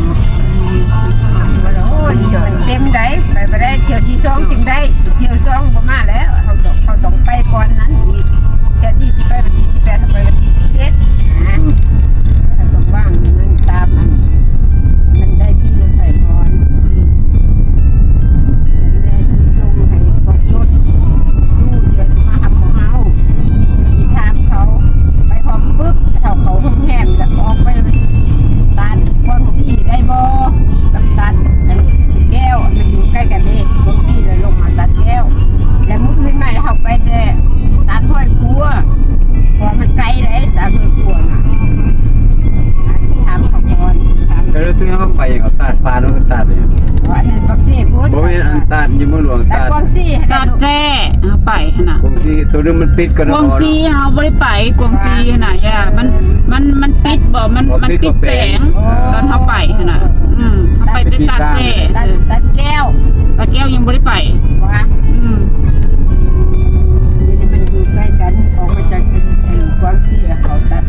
ໂອ້ຍ ມັນເຕັມໃດ ໄປບໍ່ໄດ້ ທ່ຽວທີສອງຈຶ່ງໄດ້ ຖ້ຽວສອງບໍ່ມາແລ້ວ ເຮົາຕ້ອງ ເຮົາຕ້ອງໄປກ່ອນນັ້ນອີກ ແທນທີ່ຊິໄປວັນທີສິບແປດ ໄປວັນທີສິບເຈັດນະ ເຮົາຕ້ອງວາງນັ້ນຕາມອັນ ມັນໄດ້ຂີ່ລົດໄຟກ່ອນ ແມ່ຊິສົ່ງໃຫ້ພວກລົດຕູ້ທີ່ວ່າຊິມາຮັບພວກເຮົາ ຊິຖາມເຂົາ ໄປຮອດປຶບ ເຮົາເຂົ້າໂຮງແຮມ ແລ້ວອອກໄປຕາດກວາງຊີໄດ້ບໍ່ ກັບຕາດອັນແກ້ວ ມັນຢູ່ໃກ້ກັນເດ້ ກວາງຊີ ແລ້ວລົງມາຕາດແກ້ວ ແລ້ວມື້ອື່ນມາເຮົາໄປແຕ່ຕາດຫ້ວຍຂົວ ເພາະວ່າມັນໄກເດ້ ຕາດຫ້ວຍຂົວນະ ອາ ຊິຖາມເຂົາກ່ອນ ຊິຖາມ ແລ້ວເຮົາໄປຫຍັງ ເອົາຕາດຟານ ຫຼືຕາດຫຍັງ ບໍ່ ອັນນັ້ນປາກເຊພຸ້ນ ບໍ່ແມ່ນອັນຕາດຢູ່ເມືອງຫຼວງ ຕາດກວາງຊີ ຕາດແຊ ເຮົາໄປຫັ້ນນະ ກວາງຊີ ໂຕໜຶ່ງມັນປິດກໍ ກວາງຊີເຮົາບໍ່ໄດ້ໄປ ກວາງຊີຫັ້ນນະ ຢ່າ ມັນ ມັນ ມັນປິດບໍ່ ມັນ ມັນປິດແປງ ຕອນເຮົາໄປຫັ້ນນະ ອືມ ເຮົາໄປແຕ່ຕາດແຊ ຕາດ ຕາດແກ້ວ ຕາດແກ້ວຍັງບໍ່ໄດ້ໄປ ວ່າ ອືມ ມັນຢູ່ໃກ້ກັນ ອອກມາຈາກກວາງຊີ ເຂົາຕັດ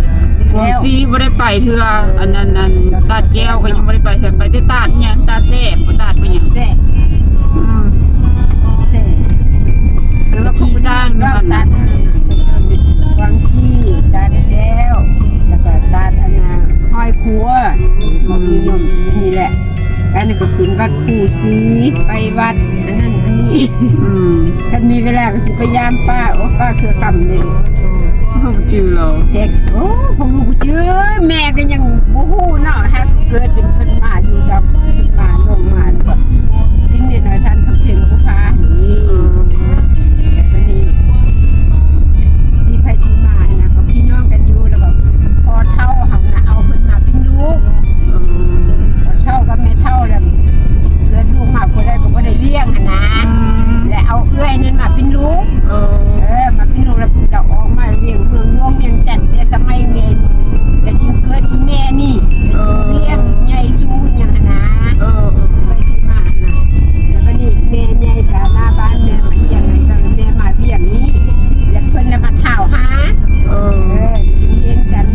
ກວາງຊີບໍ່ໄດ້ໄປເທື່ອ ອັນນັ້ນ ອັນຕາດແກ້ວກໍຍັງບໍ່ໄດ້ໄປເທື່ອ ໄປແຕ່ຕາດຫຍັງ ຕາດແຊ ຕາດໄປຫຍັງ ແຊ ອືມ ແຊ ແຕ່ວ່າ ຂີ່ຊ້າງຢູ່ຫັ້ນນະ ກວາງຊີ ຕັດແກ້ວ ແລ້ວກໍຕັດອັນນະ ຫ້ອຍຄົວ ເຂົານິຍົມຢູ່ນີ້ແຫຼະ. ອັນນີ້ກໍຂຶ້ນວັດພູສີ ໄປວັດອັນນັ້ນອັນນີ້. ອືມ ຄັນມີເວລາກໍຊິໄປຢາມປ້າ. ໂອ້ ປ້າເຄືອຄຳເດ້. ເຮົາຈື່ລາວ ເດັກ ໂອ້ ພວກລູກຈື່ ແມ່ກໍຍັງບໍ່ຮູ້ເນາະ. ຫາກເກີດເປັນເພິ່ນມາຢູ່ກັບ ເພິ່ນມາລົງມາ ແລ້ວກໍເປັນແມ່ນ້ອຍທ່ານຄຳເພັງຜູ້ພານີ້. ບັດນີ້ ທີ່ໃຜຊິມາຫັ້ນນະ ກໍພີ່ນ້ອງກັນຢູ່ ແລ້ວກໍພໍ່ເຖົ້າເຮົານະ ເອົາເພິ່ນມາເປັນລູກ. ອືມ ພໍ່ເຖົ້າກັບແມ່ເຖົ້າແລ້ວ ເກີດລູກມາຜູ້ໃດກໍບໍ່ໄດ້ລ້ຽງຫັ້ນນະ. ອືມ ແລະເອົາເອື້ອຍນັ້ນມາເປັນລູກ. ເອີ ເອີ ມາເປັນລູກ ແລ້ວລາວອອກມາວຽງ ເມືອງຫຼວງວຽງຈັນ ແຕ່ສະໄໝແມ່ແລ້ວ ຈຶ່ງເກີດອີແມ່ນີ້ ແລ້ວຈຶ່ງລ້ຽງໃຫຍ່ສູງຫຍັງຫັ້ນນະ. ເອີ ເອີ ໄປທີ່ມານະ ແລ້ວບັດນີ້ແມ່ໃຫຍ່ກະມາບ້ານ ແມ່ມາຮຽນໃຫ້ ແມ່ມາວຽງນີ້ ແລ້ວເພິ່ນລະມາຖາວຫາ. ເອີ ເອີ ຈຶ່ງຮຽນກັນ.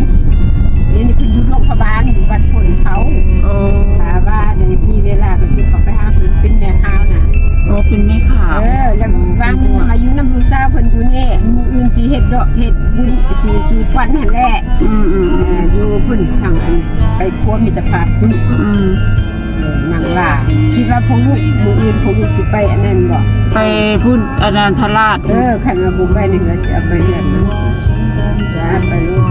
ດຽວນີ້ເພິ່ນຢູ່ໂລງພະບານ ຢູ່ວັດພົນເຂົາ. ໂອ້ ຖ້າວ່າໄດ້ມີເວລາກໍຊິເຂົ້າໄປຫາເພິ່ນ ເປັນແມ່ຂາວນະ. ໂອ້ ເປັນແມ່ຂາວ. ເອີ ແລ້ວວ່າງມາຢູ່ນຳລູກສາວເພິ່ນຢູ່ນີ້ ມື້ອື່ນຊິເຮັດດອກ ເຮັດບຸນ ຊິສູ່ຂວັນຫັ້ນແຫຼະ. ອືມໆ ເອີ ຢູ່ພຸ້ນທາງອັນໄປຄົວມິດຕະພາບພຸ້ນ. ອືມ ເອີ ນາງວ່າ ຄິດວ່າພວກລູກ ມື້ອື່ນພວກລູກຊິໄປອັນນັ້ນບໍ່? ໄປພຸ້ນ ອັນນັ້ນທະລາດ. ເອີ ຄັນວ່າບໍ່ໄປນີ້ ເຮົາຊິເອົາໄປເຮືອນນະ. ຈ້າ ໄປລູກ.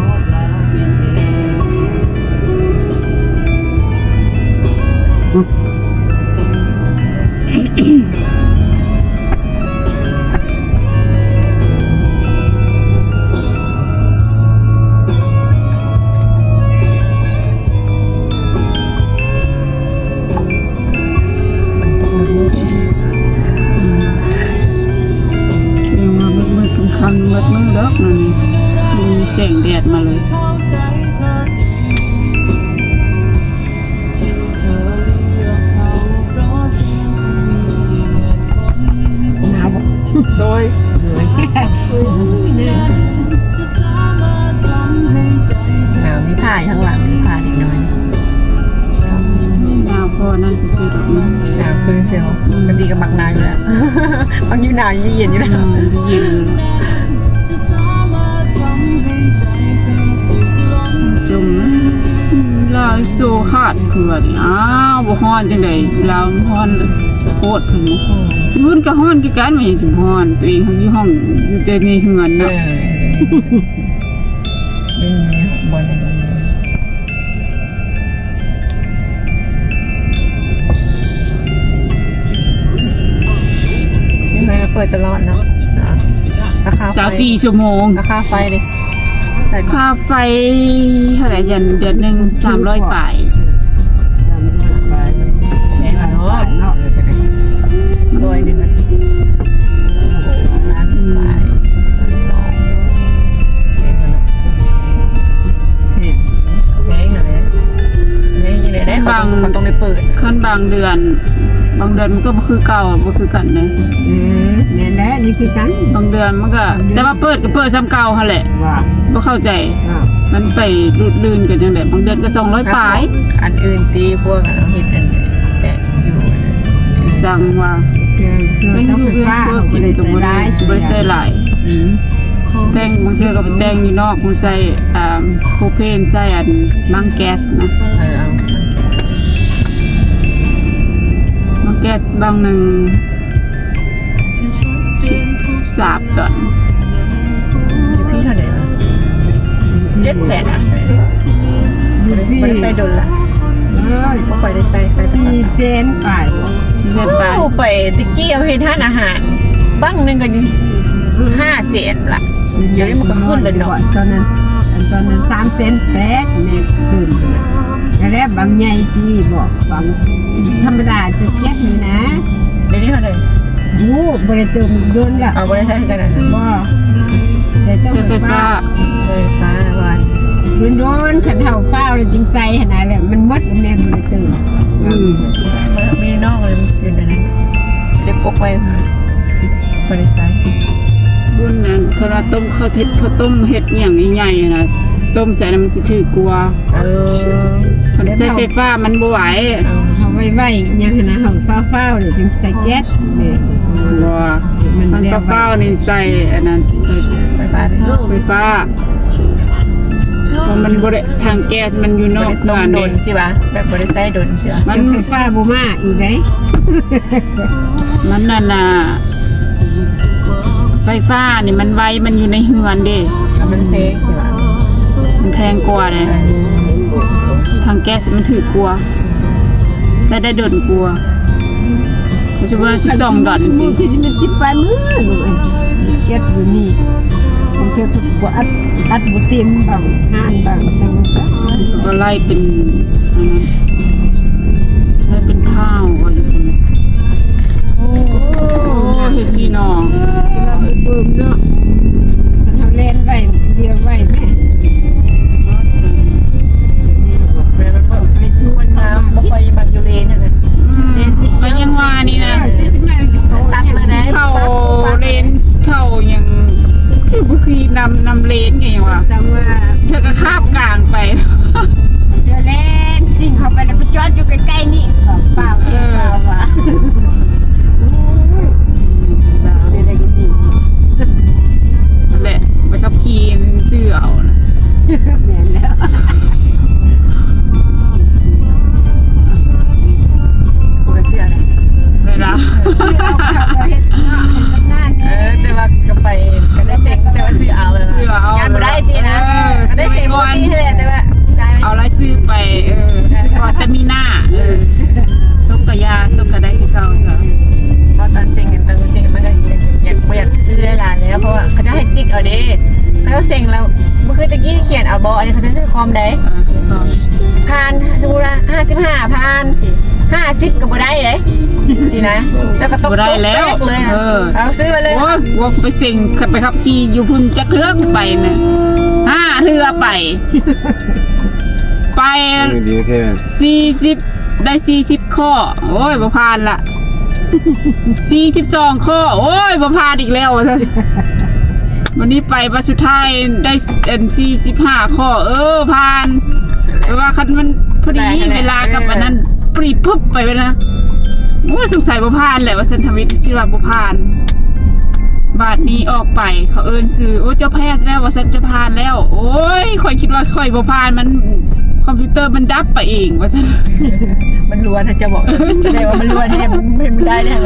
ຢູ່ມາມືດໆຄ່ຳໆ ມືດໆດອກ ມັນບໍ່ມີແສງແດດມາເລີຍ. ໜາວບໍ່? ໂດຍ ໂດຍ ໜາວ ມີຜ້າຢູ່ຂ້າງຫຼັງ ມີຜ້າເດັກນ້ອຍ. ໜາວພໍນັ້ນຊື່ໆດອກ. ໜາວຄືເຊວ ອືມ ກະຕິກະມັກໜາວຢູ່ແລ້ວ ມັກຢູ່ໜາວຢູ່ເຢັນຢູ່ແລ້ວ. ອືມ ເຢັນຢູ່ແລ້ວ. ຈົມ Life so hard ເພິ່ນວ່ານີ້. ອ້າວ ບໍ່ຮ້ອນຈັ່ງໃດ ລາວຮ້ອນໂພດເພິ່ນ. ອືມ ຢູ່ພຸ້ນກໍຮ້ອນຄືກັນ ວ່າຫຍັງຊິບໍ່ຮ້ອນ ຕົວເອງຢູ່ຫ້ອງ ຢູ່ແຕ່ໃນເຮືອນເນາະ. ເອີ ຢູ່ເຮືອນເປີດຕະຫຼອດເນາະ. ລາຄາໄຟ ຊາວສີ່ຊົ່ວໂມງ ລາຄາໄຟເດ? ຄ່າໄຟເທົ່າໃດ? ເດືອນ ເດືອນໜຶ່ງສາມຮ້ອຍປາຍ. ສາມຮ້ອຍປາຍ ແພງເນາະ ເນາະ. ຮ້ອຍໜຶ່ງ ສອງລ້ານປາຍ ສອງ ແພງເນາະ. ແພງ ແພງຫັ້ນແຫຼະ ແພງຈັ່ງໃດໄດ້ ເຂົາຕ້ອງ ເຂົາຕ້ອງໄດ້ເປີດ. ຄັນບາງເດືອນ ບາງເດືອນມັນກໍບໍ່ຄືເກົ່າ ບໍ່ຄືກັນເດ້. ອືມ ແມ່ນແຫຼະ ນີ້ຄືກັນ ບາງເດືອນມັນກໍ ບາງເດືອນ ແຕ່ວ່າເປີດກໍເປີດສ່ຳເກົ່າຫັ້ນແຫຼະ. ວ່າ ບໍ່ເຂົ້າໃຈ ວ່າ ມັນໄປຫຼຸດລື່ນກັນຈັ່ງໃດ ບາງເດືອນກໍສອງຮ້ອຍປາຍ. ອັນອື່ນຕິ ພວກອັນເຮັດອັນແຕະຢູ່ ຈັ່ງວ່າ ເຄື່ອງ ເຄື່ອງໄຟຟ້າ ເຮົາບໍ່ໄດ້ໃຊ້ຫຼາຍ ບໍ່ໄດ້ໃຊ້ຫຼາຍ. ອືມ ແຕ່ງ ບາງເທື່ອກໍໄປແຕ່ງຢູ່ນອກ ມັນໃຊ້ ອ່າ ໂພຣເພນ ໃຊ້ອັນບັ້ງແກັສນະ. ເອີ ເອົາບັ້ງແກັສ ບັ້ງໜຶ່ງສິບສາມຕອນ. ຢູ່ພີ້ເທົ່າໃດວະ? ເຈັດແສນອະ. ຢູ່ພີ້ ບໍ່ໄດ້ໃຊ້ດົນລະ. ເອີຍ ບໍ່ຄ່ອຍໄດ້ໃຊ້ໄຟຟ້າ. ສີ່ແສນປາຍບໍ່? ສີ່ແສນປາຍ. ໂອ້ ໄປແຕ່ກີ້ເຮົາເຮັດຮ້ານອາຫານ ບັ້ງໜຶ່ງກໍຢູ່ຫ້າແສນລະ. ດຽວນີ້ມັນກໍຂຶ້ນແລ້ວເນາະ. ຕອນນັ້ນ ຕອນນັ້ນສາມແສນແປດ ແມ່ເຕີມຫັ້ນນະ. ແລ້ວບັ້ງໃຫຍ່ຕິບໍ່? ບັ້ງທຳມະດາຈະເຈັດນີ້ນະ. ດຽວນີ້ເທົ່າໃດ? ໂອ້ ບໍ່ໄດ້ເຕີມດົນລະ. ເອົາ ບໍ່ໄດ້ໃຊ້ຄືກັນນະ. ບໍ່ ໃຊ້ເຕີມໄຟຟ້າ. ເຕີມໄຟຟ້າວ່າ ດົນໆ ຄັນເຮົາຟ້າວແລ້ວຈຶ່ງໃສ່ຫັ້ນນະ ແລ້ວມັນໝົດແມ່ນບໍ່ໄດ້ເຕີມ. ອືມ ມີນອກເລີຍ ຢູ່ໃນນັ້ນ ໄດ້ປົກໄວ້ ບໍ່ໄດ້ໃຊ້. ບຸນນັ້ນ ເພິ່ນວ່າຕົ້ມເຂົ້າ ເຮັດເຂົ້າຕົ້ມ ເຮັດອີ່ຫຍັງໃຫຍ່ໆນະ ຕົ້ມໃສ່ນັ້ນມັນຊິຖືກກວ່າ. ເອີ ຄັນໃຊ້ໄຟຟ້າມັນບໍ່ໄຫວ. ເອີ ໄວໆ ຫຍັງຫັ້ນນະ ເຮົາຟ້າວໆ ນີ້ຈຶ່ງໃສ່ແກັສ ແມ່ນບໍ່? ມັນ ມັນຟ້າວໆ ນີ້ໃສ່ອັນນັ້ນ ໄຟຟ້າ ໄຟຟ້າ ເພາະມັນບໍ່ໄດ້ ຖັງແກັສມັນຢູ່ນອກເຮືອນເດ້ ຊິວ່າ ແບບບໍ່ໄດ້ໃຊ້ດົນ ຊິວ່າ ມັນ ໄຟຟ້າບໍ່ມາອີກເດ້ ມັນນັ້ນນະ ໄຟຟ້ານີ້ມັນໄວ ມັນຢູ່ໃນເຮືອນເດ້ ມັນແພງ ມັນແພງກວ່າເດ້ ຖັງແກັສມັນຖືກກວ່າ ໃຊ້ໄດ້ດົນກວ່າ ສົມມຸດວ່າສິບສອງດອນ ຄືຊິແມ່ນສິບປາຍມື້ ເກັບຢູ່ນີ້ ບາງເທື່ອກໍອັດ ອັດບໍ່ເຕັມ ບາງຮ້ານບາງເຊິ່ງ ກໍໄລ່ເປັນອັນນັ້ນ ໄລ່ເປັນຂ່າວວ່າຢູ່ພຸ້ນ ໂອ້ ເຮັດຊີ້ເນາະ ເບິ່ງເນາະ ຄັນເຮົາແລ່ນໄວ ວຽວໄວແມ່ ແມ່ນບໍ່? ໄປທຸກ ມັນບໍ່ຄ່ອຍມັກຢູ່ເລນຫັ້ນນະ ເລນສີ ກໍຍັງວ່ານີ້ນະ ຕັດເລີຍໄດ໋ ເຂົ້າເລນ ເຂົ້າຫຍັງ ຄືບໍ່ຄືນຳ ນຳເລນຫຍັງວ່າ ຈັງວ່າ ເທື່ອກໍຄາບກາງໄປ ເທື່ອແລ່ນຊິ່ງເຂົ້າໄປ ແລ້ວໄປຈອດຢູ່ໃກ້ໆ ນີ້ ຟ້າວໆ ເອີ ຟ້າວວ່າ ໂອ້ຍ ໄດ້ກໍດີ ແຫຼະ ໃບຂັບຂີ່ຊື້ເອົານະ ແມ່ນແລ້ວ ບໍ່ເຊື່ອເດ້ ແມ່ນລະ ຊື້ເອົາ ເຂົາກໍເຮັດເນາະ ເຮັດຊຳນານແດ່ ເອີ ແຕ່ວ່າກໍໄປ ກໍໄດ້ເສັງ ແຕ່ວ່າຊື້ເອົາ ຊື້ເອົາ ຢ້ານບໍ່ໄດ້ຊີ້ນະ ເອີ ກໍໄດ້ເສັງ ຊື້ໄວ້ກ່ອນ ແຕ່ວ່າຈ່າຍ ເອົາລາຍຊື່ໄປ ເອີ ກໍແຕ່ມີໜ້າ ເອີ ຕົກກະຢ່າ ຕົກກະໄດ້ຄືເກົ່າຊະ ເພາະຕອນເສັງ ຕອນເສັງມັນກໍຢາກ ບໍ່ຢາກຊື້ຫຼາຍໆ ແລ້ວ ເພາະວ່າເຂົາເຈົ້າໃຫ້ຕິກເອົາເດ້ ເຂົາເຈົ້າເສັງແລ້ວ ບໍ່ຄືແຕ່ກີ້ຂຽນເອົາບໍ່ ອັນນີ້ເຂົາເຈົ້າໃຊ້ຄອມໃດ ອ່າ ຄືຄອມ ຜ່ານ ສົມມຸດວ່າຫ້າສິບຫ້າ ຜ່ານ ຫ້າສິບກໍບໍ່ໄດ້ເດ້ ຊີ້ນະ ແລ້ວກໍຕົກ ບໍ່ໄດ້ແລ້ວ ຕົກເລີຍ ເອີ ເອົາຊື້ໄວ້ເລີຍ ໂອ້ຍ ວ່າໄປເສັງ ໄປຂັບຂີ່ຢູ່ພຸ້ນຈັກເທື່ອ ໄປນະ ຫ້າເທື່ອໄປ ໄປ ເອີ ດີ ໂອເຄ ສີ່ສິບ ໄດ້ສີ່ສິບຂໍ້ ໂອ້ຍ ບໍ່ຜ່ານລະ ສີ່ສິບສອງຂໍ້ ໂອ້ຍ ບໍ່ຜ່ານອີກແລ້ວ ວ່າຊັ້ນ ວັນນີ້ໄປ ບັດສຸດທ້າຍໄດ້ອັນສີ່ສິບຫ້າຂໍ້ ເອີ ຜ່ານ ແຕ່ວ່າຄັນມັນພໍດີເວລາກັບອັນນັ້ນ ປຣີບປຶບໄປເລີຍນະ ໂອ້ຍ ສົງໄສບໍ່ຜ່ານແຫຼະ ວ່າຊັ້ນ ທຳອິດຄິດວ່າບໍ່ຜ່ານ ບາດນີ້ອອກໄປ ເຂົາເອີ້ນຊື່ ໂອ້ຍ ເຈົ້າແພ້ແລ້ວ ວ່າຊັ້ນ ເຈົ້າຜ່ານແລ້ວ ໂອ້ຍ ຂ້ອຍຄິດວ່າຂ້ອຍບໍ່ຜ່ານ ມັນ ຄອມພິວເຕີມັນດັບໄປເອງ ວ່າຊັ້ນ ມັນລວນ ເຈົ້າບອກ ສະແດງວ່າມັນລວນ ເຮັດ ເຮັດບໍ່ໄດ້ແລ້ວ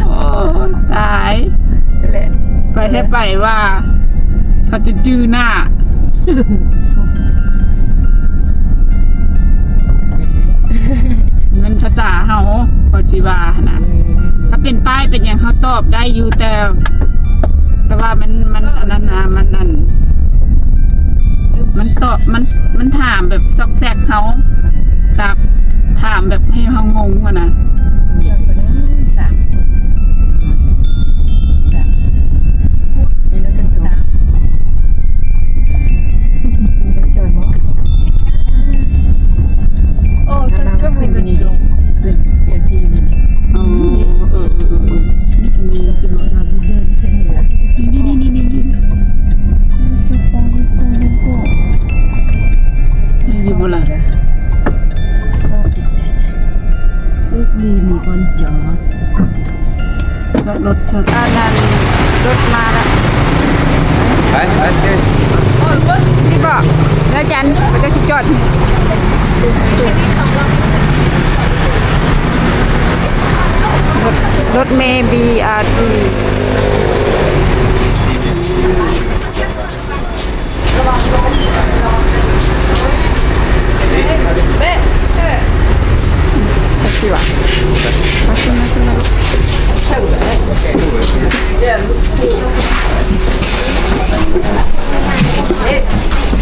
ໂອ້ ຕາຍ ຈັ່ງແຫຼະ ໄປແທ້ໄປວ່າ ເຂົາຈະຈື່ໜ້າ ມັນພາສາເຮົາ ເຂົາຊິວ່າຫັ້ນນະ ຖ້າເປັນປ້າຍເປັນຫຍັງເຮົາຕອບໄດ້ຢູ່ ແຕ່ ແຕ່ວ່າມັນ ມັນອັນນັ້ນນະ ມັນອັນ ມັນຕອບ ມັນ ມັນຖາມແບບຊອກແຊກເຮົາ ຕາມ ຖາມແບບໃຫ້ເຮົາງົງຫັ້ນນະ ຈອດບໍ່ໄດ້ ສາມ ສາມ ນີ້ລະ ສາມ ມີລົດຈອດບໍ່? ໂອ້ ສັນກໍມີ ຂຶ້ນນີ້ ຂຶ້ນເວທີນີ້ ອໍ ເອີ ເອີ ເອີ ນີ້ກໍມີ ເດີນເທິງນີ້ ນີ້ ນີ້ ນີ້ ນີ້ ຢູ່ບໍ່ລະ? ໂຊກດີ ໂຊກດີ ມີບ່ອນຈອດ. ຈອດລົດ ຈອດ ອັນນັ້ນ ລົດມາລະ ໄປ ໄປ ໄປ ນີ້ບໍ ເນາະ ຈັນ ເຂົາເຈົ້າຊິຈອດ ລົດ ລົດເມບີອາທີ.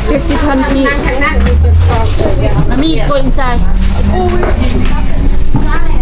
ເຈັດສິບພັນກີບ ມັນມີອີກ go inside. ໂອ້ຍ.